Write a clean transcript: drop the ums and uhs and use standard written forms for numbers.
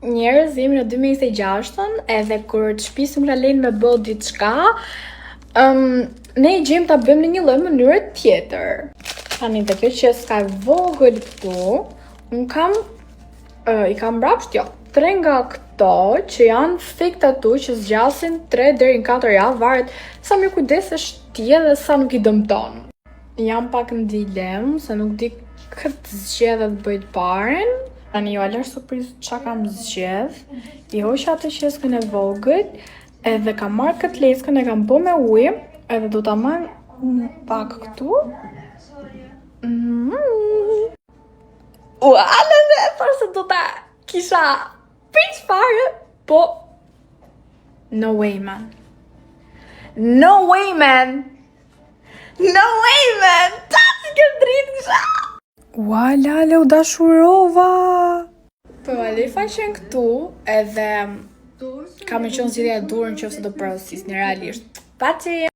Njerëz, jemi në 2026-ën, edhe kur të shtëpisë nuk na lejnë me bë diçka, ne i gjejmë ta bëjmë në një lloj mënyre tjetër. Tani te kjo qeska e vogël këtu, unë kam i kam mbrapsht, jo, tre nga këto që janë fake tattoo që zgjasin 3 deri në 4 javë, varet sa mirë kujdesesh ti edhe sa nuk i dëmton. Jam pak në dilemë se nuk di këtë zgjedhë të bëj të parin. Tani ju lësh surprizë çka kam zgjedh. I hoqa atë qeskën e vogël, edhe kam marrë këtë leckën e kam bë me ujë, edhe do ta marr pak këtu. Ua, le le, thash se do ta kisha prish fare, po no way, man. No way, man. No way, man. Ta si ke dritë kësha. Ua, lale, u dashurova. Po, ma faqen këtu, edhe ka me qenë zgjidhja e duhur në qoftë se do porosisni realisht. Paci!